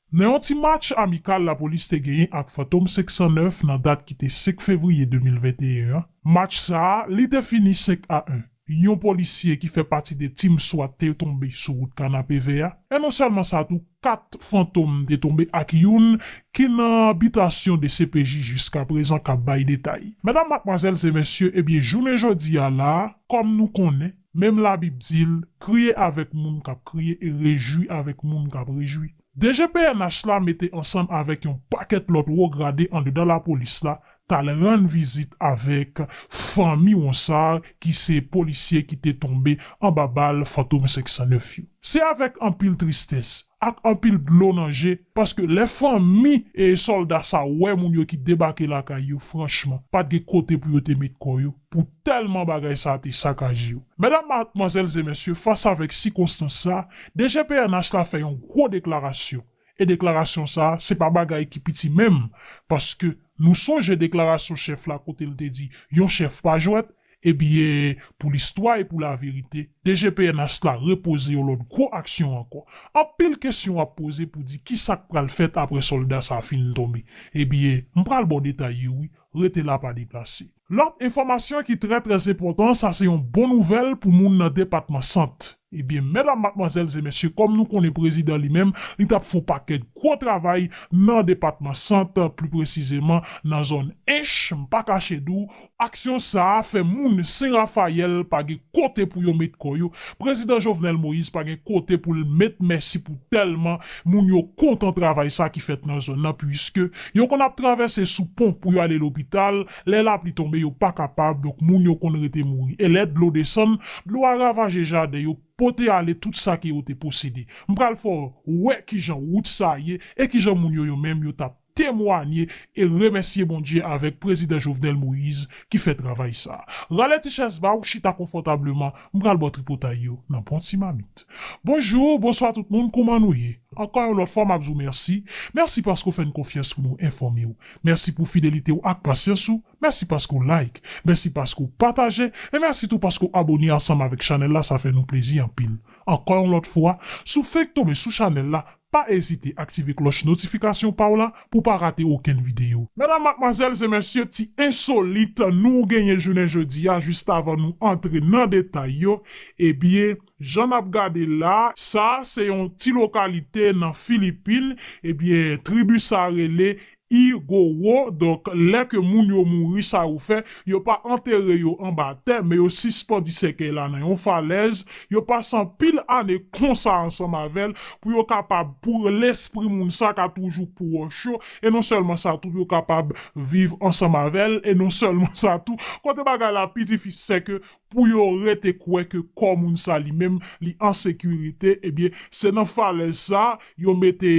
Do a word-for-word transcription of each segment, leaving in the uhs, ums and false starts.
Nan yon ti match amikal lapolis te genyen ak Fantom senk san nèf nan dat ki te senk fevriye de mil venteyen an, match sa a, li te fini senk a en. Yon polisye ki fè pati de Team swat te tonbe sou wout Kanapevè a. E non sèlman sa tou, kat fantom te tonbe ak youn ki nan bitasyon de C P J jiskaprezan k ap bay detay. Medam, madmwazèl e mesye, ebyen, jounen jodi a la a, kòm nou konnen, menm Labib di l, kriye avèk moun k ap kriye e rejwi avèk moun k ap rejwi. D G P N H la mete ansanm avèk yon pakèt lòt wo grade andedan lapolis la, t al rann vizit avèk fanmi Ronsard, ki se polisye ki te tonbe anba bal Fantom senk san nèf yo. Se avèk anpil tristès, ak anpil dlo nan je, paske lè fanmi e sòlda sa wè moun yo ki debake lakay yo, franchman, pa t gen kote pou yo te met kò yo, pou tèlman bagay sa te sakaje yo. Medam, madmwazèl e mesye, fas avèk sikonstans sa, D G P N H la fè yon gwo deklarasyon. E deklarasyon sa, se pa bagay ki piti menm, paske nou sonje deklarasyon chèf la kote l te di, yon chèf pa jwèt, ebyen, pou listwa e pou laverite, D G P N H la repoze yon lòt gwo aksyon ankò. Anpil kesyon ap poze pou di ki sa k pral fèt apre sòlda sa fin tonbe. Ebyen, m pral ba w detay yo wi, rete la pa deplase. Lòt enfòmasyon ki trè trè enpòtan, sa se yon bon nouvèl pou moun nan depatman Sant. Ebyen, medam, madmwazèl e mesye, kòm nou konnen prezidan li menm, li t ap fè yon pakèt gwo travay nan depatman Sant, pli presizeman nan zòn Ench, m pa kache di w, aksyon sa a fè moun Sen Rafayèl pa gen kote pou yo met kò yo. Prezidan Jovenel Moïse pa gen kote pou l met mèsi pou tèlman moun yo kontan travay sa ki fèt nan zòn nan, piske yo konn ap travèse sou pon pou yo ale lopital, lè lapli tonbe yo pa kapab, donk moun yo konn rete mouri. E lè dlo desann, dlo a ravaje jaden yo, pote ale tout sa ke yo te posede. M pral fè w wè kijan wout sa ye e kijan moun yo, yo menm, yo t ap temwanye e remèsye Bondye avèk prezidan Jovenel Moïse ki fè travay sa. Rale ti chèz ba w, chita konfòtableman, m pral ba w tripotay yo nan bon ti mamit. Bonjou, bonswa tout moun, kòman nou ye? Ankò yon lòt fwa, m ap di w mèsi. Mèsi paske w fè n konfyans pou nou enfòme w. Mèsi pou fidelite w ak pasyans ou. Mèsi paske w like. Mèsi paske w pataje. E mèsi tou paske w abòne ansanm avèk chanèl la, sa fè nou plezi anpil. Ankò yon lòt fwa, si w fenk tonbe sou chanèl la, pa ezite aktive klòch notifikasyon pa w la pou w pa rate okenn videyo. Medam, madmwazèl e mesye, ti ensolit nou genyen jounen jodi a, jis avan nou antre nan detay yo, ebyen, jan n ap gade la, sa se yon ti lokalite nan Filipin, ebyen, tribi sa rele Igowo. Donk, lè ke moun yo mouri, sa yo fè, yo pa antere yo anba tè, men yo sispandi sèkèy la nan yon falèz, yo pase anpil ane konsa ansanm avè l, pou yo kapab, pou lespri moun sa ka toujou pwòch yo, e non sèlman sa tou, yo kapab viv ansanm avè l, e non sèlman sa tou, kote bagay la pi difisil, se ke pou yo rete kwè ke kò moun sa li menm, li an sekirite, ebyen, se nan falèz sa, yo mete,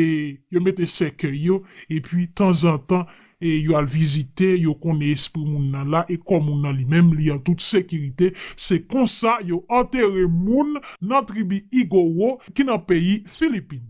yo mete sèkèy yo, epi tanzantan, e yo al vizite, yo konnen espri moun nan la, e kò moun nan li menm, li an tout sekirite. Se konsa yo antere moun nan tribi Igowo, ki nan peyi Filipin.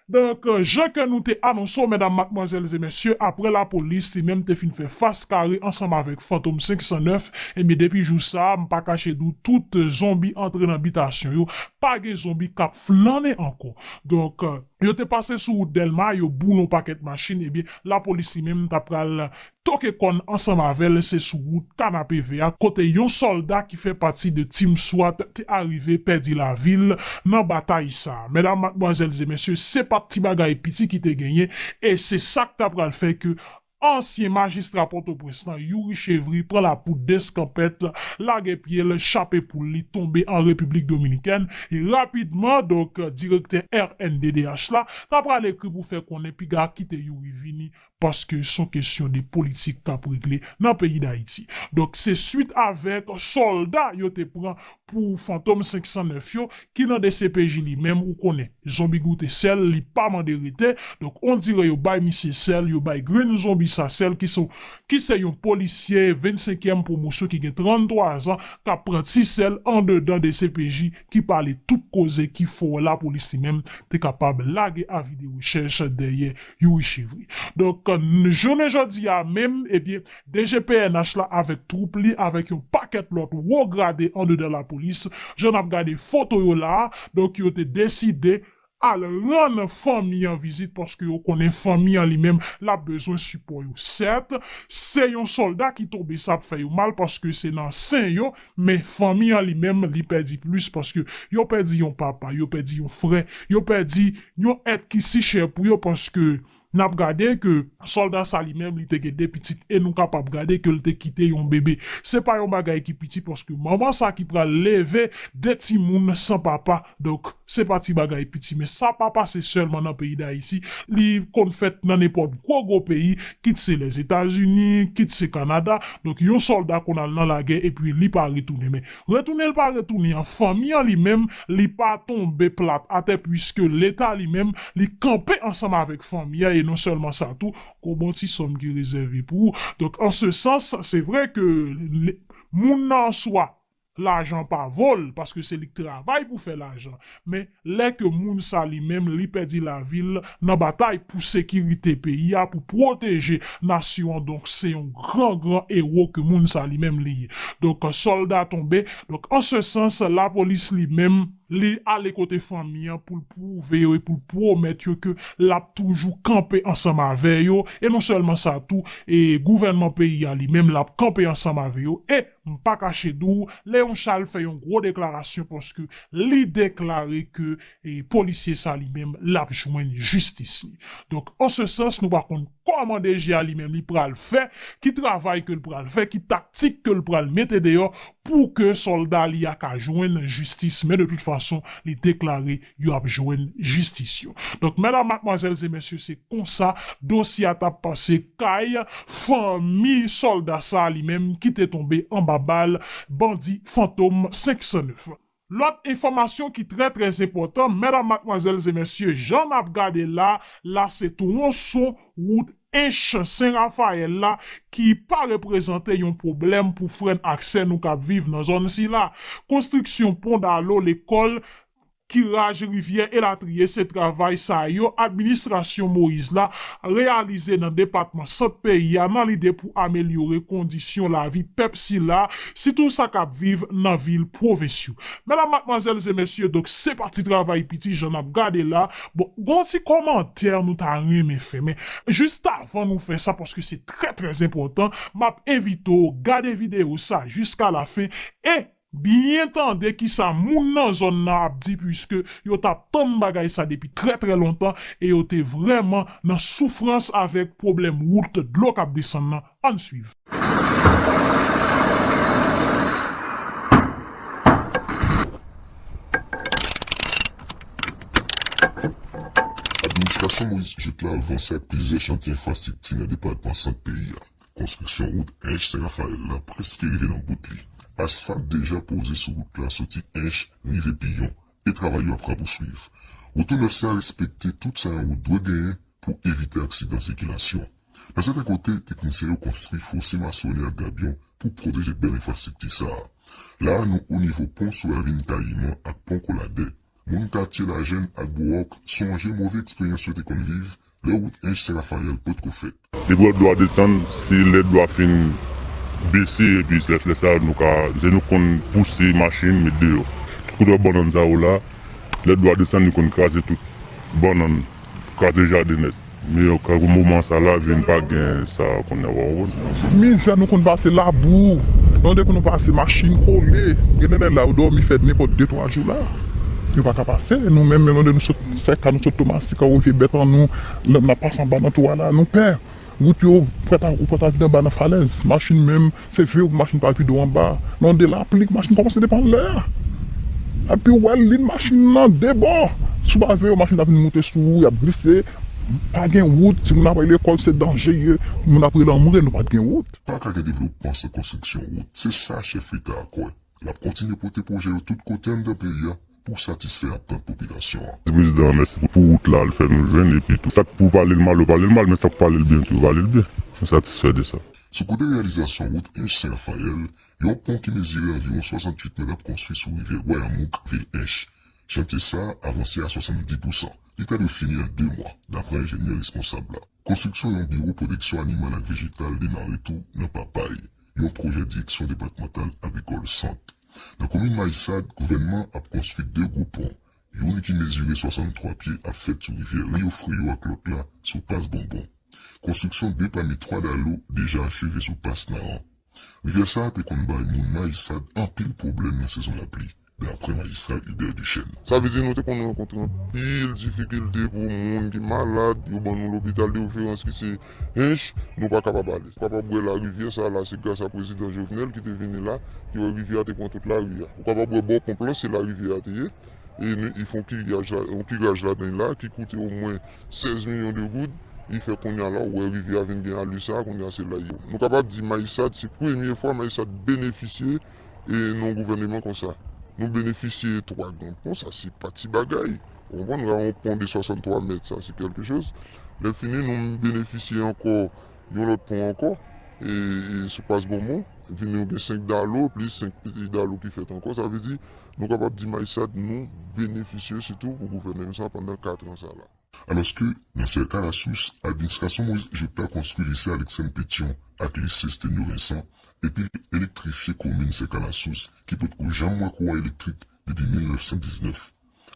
Donk, jan ke nou te anonse w, medam, madmwazèl e mesye, apre lapolis li menm te fin fè fas kare ansanm avèk Fantom senk san nèf, ebyen, depi jou sa a, m pa kache di w, tout zonbi antre nan bitasyon yo, pa gen zonbi k ap flannen ankò. Donk, yo te pase sou wout Dèlma, yo boule yon pakèt machin, ebyen, lapolis li menm ta pral toke kòn ansanm avè l, se sou wout Kanapevè a, kote yon sòlda ki fè pati de Team swat te arive pèdi lavi l nan batay sa a. Medam, madmwazèl e mesye, se pa t ti bagay piti ki te genyen, e se sa k ta pral fè ke ansyen majistra Pòtoprens lan, Youri Chevry, pran lapoud deskanpèt, lage pye l, chape poul li, tonbe an Repiblik Dominikèn. E rapidman, donk, direktè R N D D H la, ta pral ekri pou fè konnen piga kite Youri vini, paske se yon kesyon de politik k ap regle nan peyi Dayiti. Donk, se swit avèk sòlda yo te pran pou Fantom senk san nèf yo, ki nan D C P J li menm, ou konnen, zonbi goute sèl, li pa mande rete. Donk, on dirait yo bay misye sèl, yo bay grenn zonbi sa sèl, ki se, ki se yon polisye vennsenkyèm pwomosyon ki gen tranntwa zan, k ap pran ti sèl andedan D C P J, ki pale tout koze ki fè w wè lapolis li menm te kapab lage avi de rechèch dèyè Youri Chevry. Donk, n-, jounen jodi a menm, ebyen, D G P N H la avèk twoup li, avèk yon pakèt lòt wo grade andedan lapolis, jan n ap gade foto yo la a, donk, yo te deside al rann fanmi an vizit, paske yo konnen fanmi an li menm l ap bezwen sipò yo. Sèt, se yon sòlda ki tonbe, sa ap fè yo mal paske se nan sen yo, men fanmi an li menm li pèdi plis paske yo pèdi yon papa, yo pèdi yon frè, yo pèdi yon èt ki si chè pou yo paske n ap gade ke sòlda sa li menm li te gen de pitit e nou kapab gade ke l te kite yon bebe. Se pa yon bagay ki piti paske manman sa ki pral leve de timoun san papa. Donk, se pa ti bagay piti, men sa pa pase sèlman nan peyi Dayiti. Li konn fèt nan nenpòt gwo gwo peyi, kit se Lèzetazini, kit se Kanada. Donk, yon sòlda konn al nan lagè epi li pa retounen. Men retounen l pa retounen an, fanmi an li menm, li pa tonbe plat atè, piske Leta li menm, li kanpe ansanm avèk fanmi an, e non sèlman sa tou, gon bon ti sòm ki rezève pou ou. Donk, an se sans, se vre ke le- moun nan an swa, lajan pa vo l, paske se li k travay pou fè lajan. Men lè ke moun sa li menm, li pèdi lavi l nan batay pou sekirite peyi a, pou pwoteje nasyon an, donk se yon gran, gran ewo ke moun sa li menm li ye. Donk, sòlda tonbe. Donk, an se sans, lapolis li menm, li ale kote fanmi an pou l pwouve yo e pou l pwomèt yo ke l ap toujou kanpe ansanm avè yo. E non sèlman sa tou, e gouvènman peyi a li menm, l ap kanpe ansanm avè yo. E m pa kache di w, Léon Charles fè yon gwo deklarasyon paske li deklare ke, e, polisye sa li menm, l ap jwenn jistis li. Donk, an se sans, nou pa konn kòman D G a li menm li pral fè, ki travay ke l pral fè, ki taktik ke l pral mete deyò pou ke sòlda li a ka jwenn jistis. Men de tout fason, li deklare yo ap jwenn jistis yo. Donk, medam, madmwazèl e mesye, se konsa dosye a t ap pase kay fanmi sòlda sa li menm ki te tonbe anba bal bandi Fantom senk san nèf. Lòt enfòmasyon ki trè, trè enpòtan, medam, madmwazèl e mesye, jan n ap gade la, la se twonson wout Ench Sen Rafayèl la ki pa reprezante yon pwoblèm pou frè n ak sè nou k ap viv nan zòn sila. Konstriksyon pon dalo, lekòl, kiraj rivyè elatriye, se travay sa yo administrasyon Moyiz la reyalize nan depatman Sant peyi a nan lide pou amelyore kondisyon lavi pèp sila, sitou sa k ap viv nan vil pwovens yo. Medam, madmwazèl e mesye, donk se pa ti travay piti jan n ap gade la. Bon, gon ti kòmantè nou ta renmen fè, men jis avan nou fè sa, paske se trè, trè enpòtan, m ap envite w gade videyo sa jiska lafen e byen tande kisa moun nan zòn nan ap di, piske yo t ap tann bagay sa depi trè, trè lontan e yo te vrèman nan soufrans avèk pwoblèm wout dlo k ap desann nan. Ann swiv. Administrasyon Moyiz Jouthe la vanse ak plizyè chantye enfrastrikti nan depatman Sant peyi a. Konstriksyon wout Ench Sen Rafayèl la prèske rive nan bout li. Asfalt deja poze sou wout la soti Ench rive Piyon, e travay yo ap rapousuiv. Wout nèf sa respekte tout sa yon wout dwe genyen pou evite aksidan sikilasyon. Nan sèten kote, teknisyen yo konstwi fosi masonri ak gabyon pou pwoteje bèl enfrastrikti sa a. La a, nou onivo pon sou ravin Kayiman ak pon Koladè. Moun katye Lajèn ak Bwòk sonje move eksperyans yo te konn viv lè wout Ench Sen Rafayèl potko fèt. Depi lè dlo a desann, se lè dlo a fin bese, epi lè, lè sa a, nou ka, se nou konn pouse machin, met deyò. Tout kote bannann sa yo la, lè dlo a desann, li konn kraze tout bannann, kraze jaden nèt. Men yo, ka moman sa la, vin pa gen sa kounye a, w a konprann? Mizè nou konn pase, labou. Lè depi nou pase, machin kole. Gen de lè la, ou dòmi fè nenpòt de twa jou la. Nou pa ka pase. Nou menm, menm lè nou sot Sèka, nou sot Tomasik, ou vye bèt an nou, n ap pase anba nan twou a la, nou pè. Wout yo, ou prèt a, ou prèt a vide anba nan falèz. Machin menm, se vre, machin pa vide w anba. Nan de lapli, machin kòmanse depann lè a. Epi w wè lin machin nan de bò. Si w pa veye, machin ap vin moute sou ou, y ap glise. Pa gen wout, timoun ap al lekòl, se danje, moun ap rele anmwe, nou pa t gen wout. Pa ka gen devlopman san konstriksyon wout. Se sa chèf Leta a kwè. L ap kontinye pote pwojè yo tout kote anndan peyi a pou satisfè atant popilasyon an. Mèsi prezidan, mèsi pou, pou wout la, l fè nou jwenn, epi tou. Sa k pou pale l mal, yo pale l mal, men sa k pale l byen tou, yo pale l byen. Nou satisfè de sa. Sou kote reyalizasyon wout Ench Sen Rafayèl, yon pon ki mezire anviwon swasanntuit mèt ap konstwi sou rivyè Gwayamouk, vil Ench. Chantye sa a avanse a swasanndis pousan. Li ta dwe fini an de mwa, daprè enjenyè responsab la. Konstriksyon yon biwo pwoteksyon animal ak vejetal demare tou nan Papay, yon pwojè direksyon depatmantal agrikòl Sant. Nan komin Mayisad, gouvènman ap konstwi de gwo pon, youn ki mezire swasanntwa pye, ap fèt sou rivyè Rio Frio ak lòt la sou Pas Bonbon. Konstriksyon de pami twa dalo deja acheve sou Pas Naran. Rivyè sa a te konn bay moun Mayisad anpil pwoblèm nan sezon lapli, daprè majistra Hubert Duchesne. Sa vle di nou te konn rankontre anpil difikilte pou moun ki malad, yo ban nou lopital de referans ki se Hinche, nou pa kapab ale. Ou kapab wè larivyè sa la, se gras a prezidan Jovenel ki te vini la, ki wè rivyè a te pran tout lari a. Ou kapab wè bò ponp lan, se larivyè a te ye. E nou, y fè yon kiraj la, yon kiraj ladan la, ki koute omwen sèz milyon de goud. Li fè kounye a la, ou wè rivyè a vin gen ali sa, kounye a se la yo. Nou kapab di Mayisad, se premye fwa Mayisad benefisye e nan yon gouvèneman konsa. Nou benefisye twa gran pon, sa se pa ti bagay. Ou konprann, yon pon de swasanntwa mèt, sa se kèlke choz. Lè fini, nou benefisye ankò yon lòt pon ankò, e, e sou Pas Bonbon. Vini nou gen senk dalo, plis senk piti dalo ki fèt ankò. Sa vle di, nou kapab di Mayisad, nou benefisye sitou pou gouvèneman sa pandan kat an sa la. Alòske, nan Sèkal Asous, administrasyon Moïse Jouthe la konstwi lise Alexandre Pétion ak lise Sténio Vincent, epi elektrifye komin Sèkal Asous, ki potko janm wè kouran elektrik depi mil nèf san diznèf.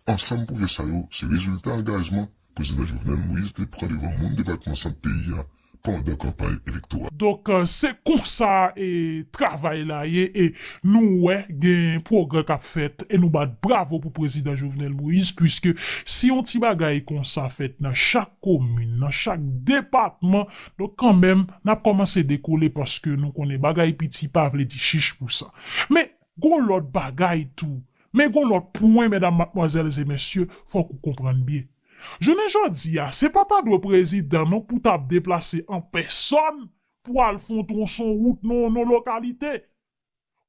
Ansanm pwojè sa yo se rezilta angajman prezidan Jovenel Moïse te pran devan moun depatman Sant peyi a pandan kanpay elektoral. Donk, se konsa e travay la ye e nou wè gen pwogrè k ap fèt e nou bat bravo pou prezidan Jovenel Moïse, piske si yon ti bagay konsa fèt nan chak komin, nan chak depatman, donk kanmenm n ap kòmanse dekole, paske nou konnen bagay piti pa vle di chich pou sa. Men gon lòt bagay tou. Men gon lòt pwen, medam, madmwazèl e mesye, fòk ou konprann byen. Jounen jodi a, se pa ta dwe prezidan non pou t ap deplase an pèsòn pou al fè yon twonson wout nan yon lokalite.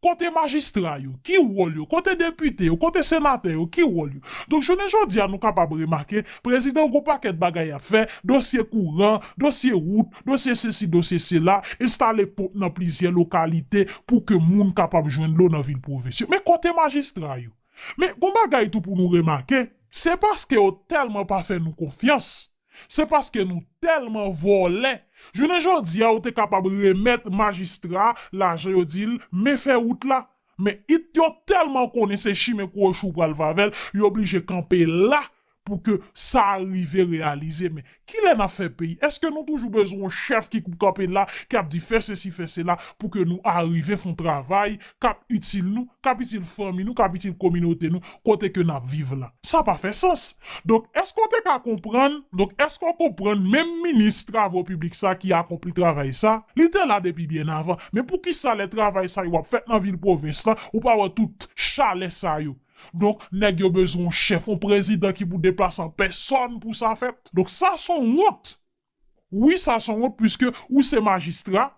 Kote majistra yo? Ki wòl yo? Kote depite yo? Kote senatè yo? Ki wòl yo? Donk, jounen jodi a, nou kapab remake, prezidan gon pakèt bagay ap fè, dosye kouran, dosye wout, dosye sesi, dosye sela, enstale ponp nan plizyè lokalite pou ke moun kapab jwenn dlo nan vil pwovens yo. Men kote majistra yo? Men gon bagay tou pou nou remake, se paske yo tèlman pa fè nou konfyans, se paske nou tèlman vòlè. Jounen jodi a, ou te kapab remèt majistra lajan, yo di l, men fè wout la. Men it yo tèlman konnen se chimen kwochi w pral avè l, yo blije kanpe la pou ke sa rive reyalize. Men kilè n ap fè peyi? Èske nou toujou bezwen yon chèf ki pou kanpe la, ki ap di fè sesi, fè sela, pou ke nou arive fè yon travay k ap itil nou, k ap itil fanmi nou, k ap itil kominote nou, kote ke n ap viv la? Sa pa fè sans. Donk, èske w te ka konprann? Donk, èske w konprann menm minis travo piblik sa ki akonpli travay sa? Li te la depi byen avan. Men poukisa lè travay sa yo ap fèt nan vil pwovens lan, ou pa wè tout chalè sa yo? Donk, nèg yo bezwen yon chèf, yon prezidan ki pou deplase an pèsòn pou sa fèt. Donk, sa se yon wont. Wi, sa se yon wont, piske ou se majistra,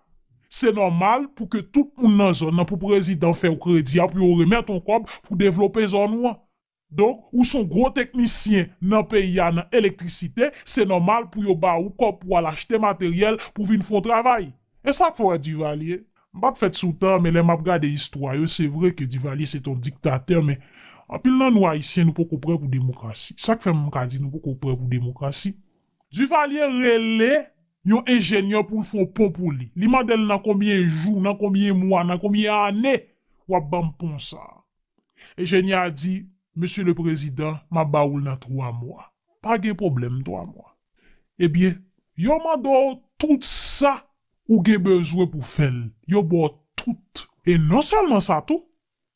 se nòmal pou ke tout moun nan zòn nan, pou prezidan fè w kredi a, pou yo remèt w kòb pou devlope zòn ou an. Donk, ou se yon gwo teknisyen nan peyi a, nan elektrisite, se nòmal pou yo ba ou kòb pou w al achte materyèl pou vin fè yon travay. E sa k fè w wè Duvalier, m p ap fèt sou tan, men lè m ap gade istwa yo, se vre ke Duvalier se t on diktatè, men anpil nan nou Ayisyen, nou poko prè pou demokrasi. Sa k fè m ka di nou poko prè pou demokrasi? Duvalier rele yon enjenyè pou l fè yon pon pou li. Li mande l nan konbyen jou, nan konbyen mwa, nan konbyen ane w ap ban m pon sa a. Enjenyè a di, Mesye le Prezidan, m ap ba ou l nan twa mwa. Pa gen pwoblèm, twa mwa. Ebyen, yo mande w tout sa ou gen bezwen pou fè l. Yo ba w tout. E non sèlman sa tou,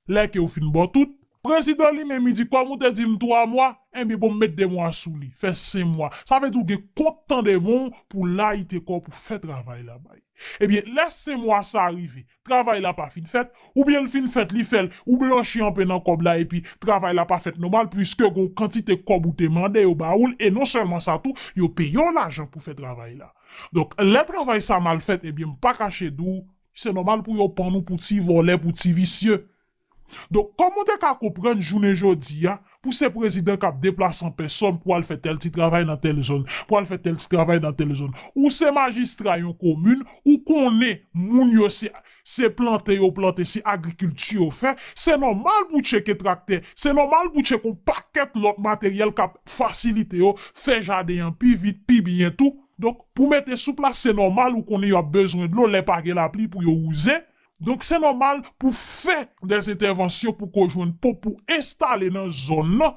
lè ke yo fin ba w tout, prezidan li menm li di, kòm ou te di m twa mwa, enben bon, m met de mwa sou li, fè senk mwa. Sa vle di ou gen kont tan devan w pou layite kò w pou fè travay la bay. Ebyen, lè senk mwa sa rive, travay la pa fin fèt, oubyen l fin fèt, li fè l, ou blanchi anpe nan kòb la, epi travay la pa fèt nòmal, piske gon kantite kòb ou te mande yo ba ou l, e non sèlman sa tou, yo peye w lajan pou fè travay la. Donk, lè travay sa mal fèt, ebyen, m pa kache di w, se nòmal pou yo pann ou pou ti vòlè, pou ti visye. Donk, kòman w te ka konprann jounen jodi a, pou se prezidan k ap deplase an pèsòn pou al fè tèl ti travay nan tèl zòn, pou al fè tèl ti travay nan tèl zòn? Ou se majistra yon komin, ou konnen moun yo se, se plante yo plante, se agrikilti yo fè, se nòmal pou tcheke traktè, se nòmal pou tcheke yon pakèt lòt materyèl k ap fasilite yo fè jaden an pi vit, pi byen tou. Donk, pou mete sou plas, se nòmal ou konnen yo ap bezwen dlo lè pa gen lapli pou yo wouze. Donk, se nòmal pou fè dèzentèvansyon pou ke w jwenn pon pou enstale nan zòn nan,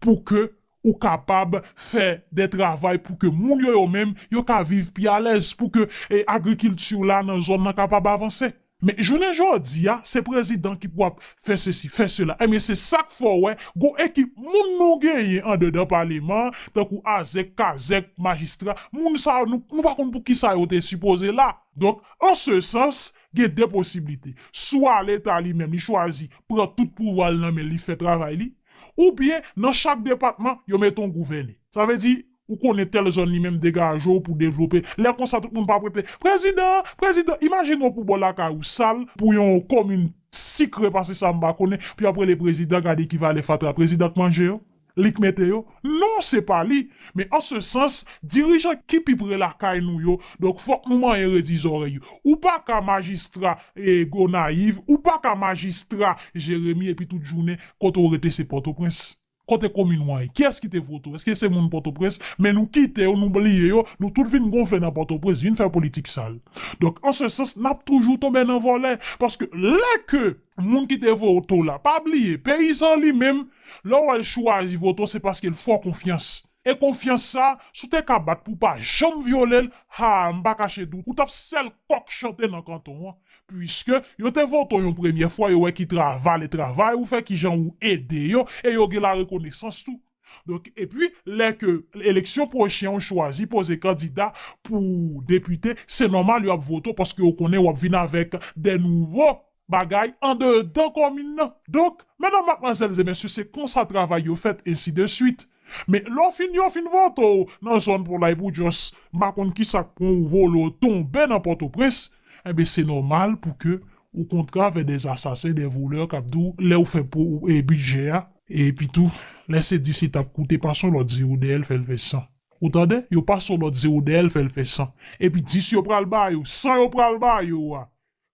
pou ke ou kapab fè de travay pou ke moun yo, yo menm, yo ka viv pi alèz, pou ke, e, agrikilti la nan zòn nan kapab avanse. Men jounen jodi a, se prezidan ki pou ap fè sesi, fè sela. Ebyen, se sa k fè w wè, gon ekip moun nou genyen andedan paleman an, tankou azèk, kazèk, majistra, moun sa yo, nou, nou pa konn pou kisa yo te sipoze la. Donk, an se sans, gen de posiblite. Swa Leta li menm, li chwazi pran tout pouvwa l nan men l, li fè travay li, oubyen nan chak depatman, yo mete yon gouvènè. Sa vle di, ou konnen tèl zòn li menm degaje w pou devlope. Lè konsa, tout moun p ap rete, "Prezidan, prezidan," imajine w pou bò lakay ou sal, pou yon komin sikre pase sa m pa konnen, pou y ap rele prezidan, gade ki valè fatra prezidan k manje yo, li k mete yo. Non, se pa li. Men an se sans, dirijan ki pi pre lakay nou yo, donk fòk nou manyen redi zòrèy yo. Ou pa ka majistra, e, Gonayiv, ou pa ka majistra Jeremi, epi tout jounen, kote w rete se Pòtoprens. Kote komin w an ye? Kiyès ki te vote w? Èske se moun Pòtoprens? Men nou kite yo, nou bliye yo, nou tout vin gonfle nan Pòtoprens, vin fè politik sal. Donk, an se sans, n ap toujou tonbe nan vòlè. Paske lè ke moun ki te vote w la, pa bliye, peyizan li menm, lè w wè l chwazi vote w, se paske l fè w konfyans. E konfyans sa, si w te ka bat pou w pa janm vyole l, ha, m pa kache di w, ou t ap sèl kòk chante nan kanton an. Piske yo te vote w yon premye fwa, yo wè ki tra-, valè travay ou fè, kijan ou ede yo, e yo gen larekonesans tou. Donk, epi, lè ke eleksyon pwochen ou chwazi poze kandida pou depite, se nòmal yo ap vote w paske yo konnen w ap vin avèk de nouvo bagay andedan komin nan. Donk, medam, madmwazèl e mesye, se konsa travay yo fèt, ensi de swit. Men lè w fin, yo fin vote w nan zòn Polay pou Jos, m pa konn kisa k pran w, vole w tonbe nan Pòtoprens, enben se nòmal pou ke ou kontre avè de asasen, de volè k ap di w lè w fè pou, e, bidjè a, epi tou, lè se dis li t ap koute, pase yon lòt zewo dèyè l, fè l fè san. Ou tande? Yo pase yon lòt zewo dèyè l, fè l fè san. Epi dis yo pral ba yo, san yo pral ba yo a,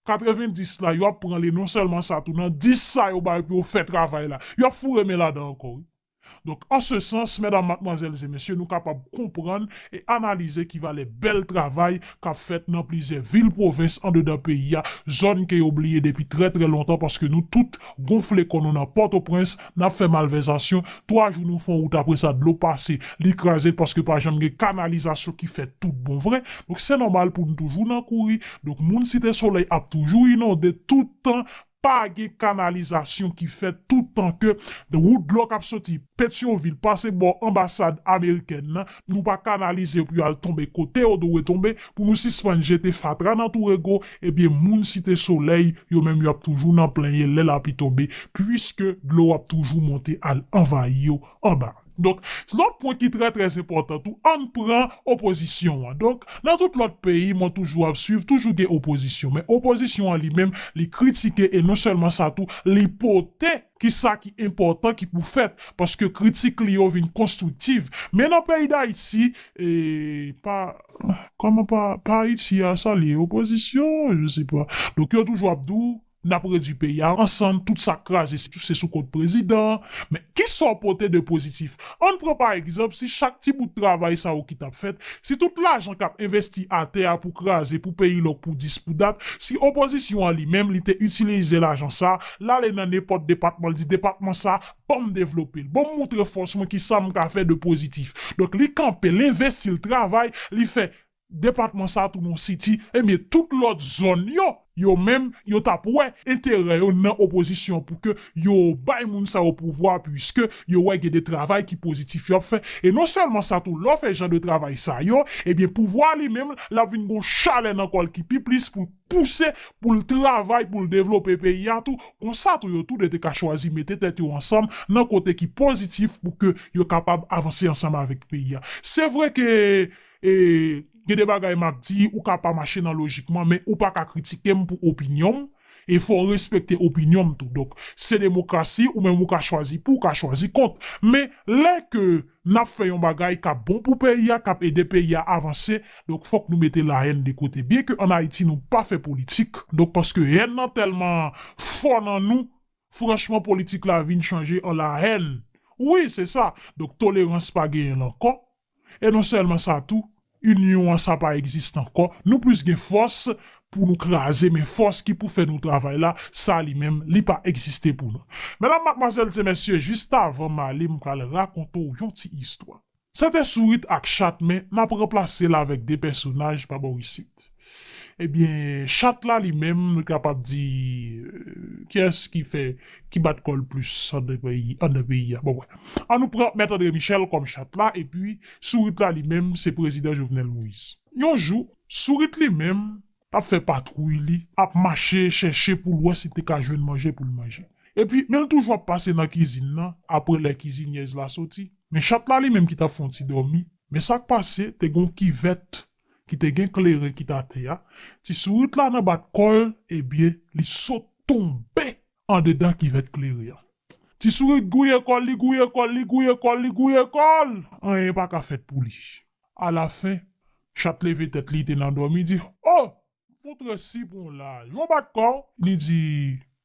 katrevenndis la, yo ap pran li, non sèlman sa tou, nan dis sa yo ba yo pou yo fè travay la, yo ap foure men ladan ankò, wi. Donk, an se sans, medam, madmwazèl e mesye, nou kapab konprann e analize ki valè bèl travay k ap fèt nan plizyè vil pwovens andedan peyi a, zòn ke yo bliye depi trè, trè lontan, paske nou tout gonfle kò nou nan Pòtoprens, n ap fè malvèzasyon, twa jou nou fè yon wout, apre sa, dlo pase, li kraze l, paske pa janm gen kanalizasyon ki fèt tout bon vre. Donk, se nòmal pou nou toujou nan kouri. Donk, moun Site Solèy ap toujou inonde tout tan, pa gen kanalizasyon ki fèt tout tan ke wout dlo k ap soti Petyonvil, pase bò anbasad amerikèn nan, nou pa kanalize yo pou yo al tonbe kote yo dwe tonbe, pou nou sispann jete fatra nan tou rego, ebyen, moun Site Solèy, yo menm, yo ap toujou nan plenyen lè lapli tonbe, piske dlo ap toujou monte al anvayi yo anba. Donk, lòt pwen ki trè, trè enpòtan tou, ann pran opozisyon an. Donk, nan tout lòt peyi, mwen toujou ap swiv, toujou gen opozisyon. Men opozisyon an li menm, li kritike e non sèlman sa tou, li pote ki sa ki enpòtan ki pou fèt, paske kritik li yo vin konstriktiv. Men nan peyi Dayiti, e, pa, kòman pa, pa Ayiti a, sa li ye, opozisyon, je sais pas. Donk, yo toujou ap di w, n ap redui peyi a ansanm, tout sa k kraze, se, se sou kont prezidan an. Men, kisa w pote de pozitif? Ann pran pa egzanp, si chak ti bout travay sa yo ki t ap fèt, si tout lajan k ap envesti atè a pou kraze, pou peyi lòk, pou dis, pou dat, si opozisyon an li menm, li te itilize lajan sa, l ale nan nenpòt depatman, l di, "Depatman sa, ban m devlope l, ban m moutre fòs mwen, kisa m ka fè de pozitif." Donk, li kanpe, l envesti, l travay, li fè depatman sa a tounen yon siti, ebyen, tout lòt zòn yo, yo menm, yo t ap wè enterè yo nan opozisyon pou ke yo bay moun sa yo pouvwa, piske yo wè gen de travay ki pozitif y ap fè. E non sèlman sa tou, lè w fè jan de travay sa yo, ebyen, pouvwa li menm, l ap vin gon chalè nan kò l ki pi plis pou l pouse, pou l travay, pou l devlope peyi a tou. Konsa tou, yo tou de te ka chwazi mete tèt yo ansanm nan kote ki pozitif pou ke yo kapab avanse ansanm avèk peyi a. Se vre ke e, gen de bagay m ap di, ou ka pa mache nan lojik mwen, men ou pa ka kritike m pou opinyon m, e fò w respekte opinyon m tou. Donk, se demokrasi, ou menm ou ka chwazi pou, ou ka chwazi kont. Men, lè ke n ap fè yon bagay k ap bon pou peyi a, k ap ede peyi a avanse, donk, fòk nou mete lahèn de kote. Byen ke ann Ayiti, nou pa fè politik, donk, paske hèn nan tèlman fò nan nou, franchman, politik la vin chanje an lahèn. Wi, se sa. Donk, tolerans pa genyen l ankò. E non sèlman sa tou, inyon an sa pa egziste ankò. Nou plis gen fòs pou nou kraze, men fòs ki pou fè nou travay la, sa li menm, li pa egziste pou nou. Medam, madmwazèl e mesye, jis avan m ale, m pral rakonte w yon ti istwa. Se te Sourit ak Chat, men n ap ranplase l avèk de pèsonaj pa bò isit. Ebyen, Chat la li menm, nou kapab di, euh, kiyès ki fè, ki bat kò l plis anndan peyi, anndan peyi a. Bon, wè. An nou pran Mèt André Michel kòm Chat la, epi Sourit la li menm, se prezidan Jovenel Moïse. Yon jou, Sourit li menm, t ap fè patwouy li, ap mache chèche pou l wè si l te ka jwenn manje pou l manje. Epi, men l toujou ap pase nan kizin nan, apre lè kizinyèz la soti. Men Chat la li menm ki t ap fè yon ti dòmi, men sa k pase, te gen yon kivèt ki te gen kleren ki t atè a. Ti Sourit la nan bat kò l, ebyen, li sot tonbe andedan kivèt kleren an. Ti Sourit gouye kò l, li gouye kò l, li gouye kò l, li gouye kò l. Anyen pa ka fèt pou li. Alafen, Chat leve tèt li, li te nan dòmi, di, "O! Foutre si pon la, yon bat kò." Li di,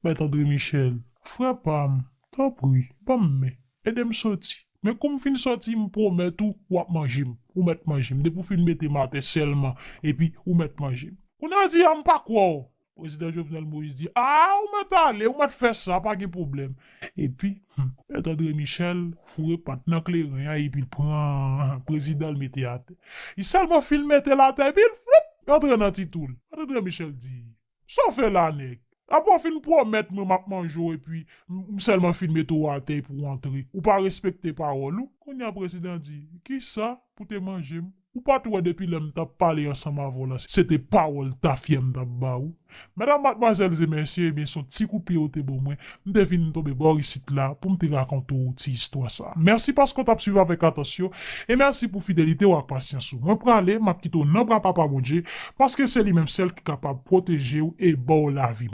"Mèt André Michel, frè pa m, tanpri, ban m men, ede m soti. Men kou m fin soti, m pwomèt ou, w ap manje m. Ou mèt manje m. Depi w fin mete m atè sèlman, epi ou mèt manje m." Kounye a di, "A, m pa kwè w." Prezidan Jovenel Moïse di, "A, ou mèt ale, ou mèt fè sa, pa gen pwoblèm." Epi, hmm, Mèt André Michel foure pat nan kleren an, epi l pran prezidan l mete atè. Li sèlman fin mete l atè, epi l floup, antre nan ti tou l. Mèt André Michel di, "Sa w fè la, nèg? Apre w fin pwomèt mwen m ap manje w, epi m, m sèlman fin mete w atè epi w antre. Ou pa respekte pawòl ou." Kounye a prezidan di, "Kisa pou te manje m? Ou pa t wè depi lè m t ap pale ansanm avè w la, se te pawòl tafya m t ap ba ou?" Medam, madmwazèl e mesye, ebyen, se yon ti kout pye yo te ban mwen. M te vin tonbe bò isit la pou m te rakonte w ti istwa sa. Mèsi paske w t ap swiv avèk atansyon, e mèsi pou fidelite w ak pasyans ou. Mwen prale, m ap kite w nan bra Papa Bondye, paske se li menm sèl ki kapab pwoteje w e ba w lavi.